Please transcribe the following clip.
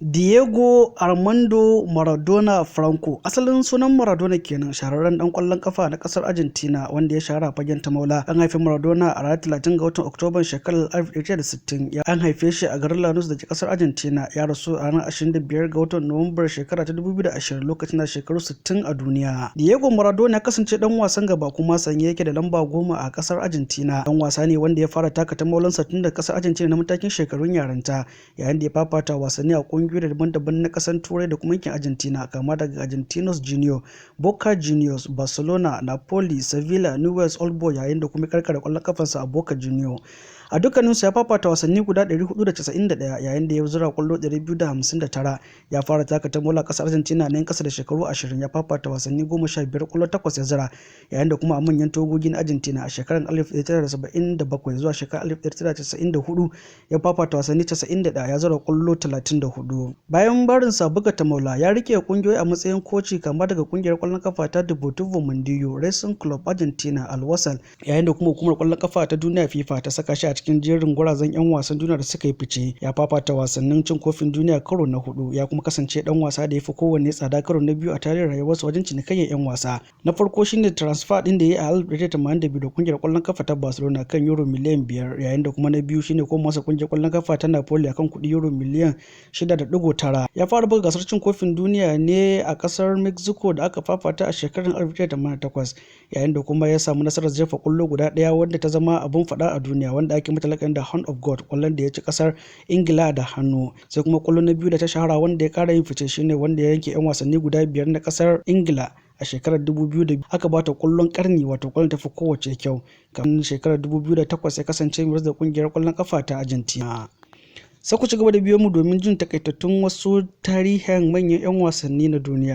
Diego Armando Maradona Franco, asalin sunan Maradona kenan, shahararren dan kwallon kafa na kasar Argentina wanda ya shahara fagen ta maula. An haifi Maradona a ranar 30 ga watan Oktoban shekarar 1960. An haife shi a garin Lanús da ke kasar Argentina. Ya rasu a ranar 25 ga watan Nuwambar shekara ta 2020 lokacin da shekaru 60 a duniya. Diego Maradona ya kasance dan wasan gaba kuma sanye yake da lamba 10 a kasar Argentina. Dan wasa ne wanda ya fara taka ta maulansa tun da kasar Argentina na matakin shekarun yarinta, yayin da ya fafata wasanni a kungiyoyi daban-daban na kasan Turai da kuma yankin Argentina, kama daga Argentinos Junior, Boca Juniors, Barcelona, Napoli, Sevilla, Newell's Old Boys, yayin da kuma karkare kwallon kafansa a Boca Juniors. A dukkaninsu ya fafata wasanni guda 491, yayin da ya zura kwallo 259. Ya fara taka ta mola kasar Argentina na yan kasa da shekaru 20, ya fafata wasanni 15, kwallo 8 ya zura, yayin da kuma a manyan togogin Argentina a shekarar 1977 zuwa shekarar 1994 ya fafata wasanni 91, ya zura kwallo 34. Bayan barinsa buga ta maula, ya rike kungiyoyi a matsayin koci, kama daga kungiyar kwallon kafa ta Deportivo Montevideo, Racing Club Argentina, Al Wasl, yayin da kuma hukumar kwallon kafa ta duniya FIFA ta saka shi a cikin jerin gwarazan 'yan wasan duniya da suka yi fice. Ya fafata wasannin cin kofin duniya karo na hudu, ya kuma kasance dan wasa da ya fi kowanne tsada karo na biyu a tarihin rayuwarsa wajen cinikayyar 'yan wasa. Na farko shine transfer din da ya yi a 1982 da kungiyar kwallon kafa ta Barcelona kan euro miliyan 5, yayin da kuma na biyu shine koma masa kungiyar kwallon kafa ta Napoli akan kuɗi euro miliyan 6.9. Ya fara buga gasar cin kofin duniya ne a kasar Mexico da aka fafata a shekarar 1988, yayin da kuma ya samu nasarar jefa kwallo guda ɗaya wanda ta zama abun faɗa a duniya, wanda ake mata lakanin da Hand of God, kwallon da ya ci kasar Ingila da hannu. Sai kuma kwallo na biyu da ta shahara wanda ya kara yin fice shine wanda ya yanke 'yan wasanni guda biyar na kasar Ingila a shekarar 2002, aka bata kwallon karni, wato kwallon tafi kowace kyau. Kafin shekarar 2008 ya kasance mai da kungiyar kwallon kafa ta Argentina. Sai ku ci gaba da biyo mu domin jin takaitattun wasu tarihin manyan 'yan wasanni na duniya.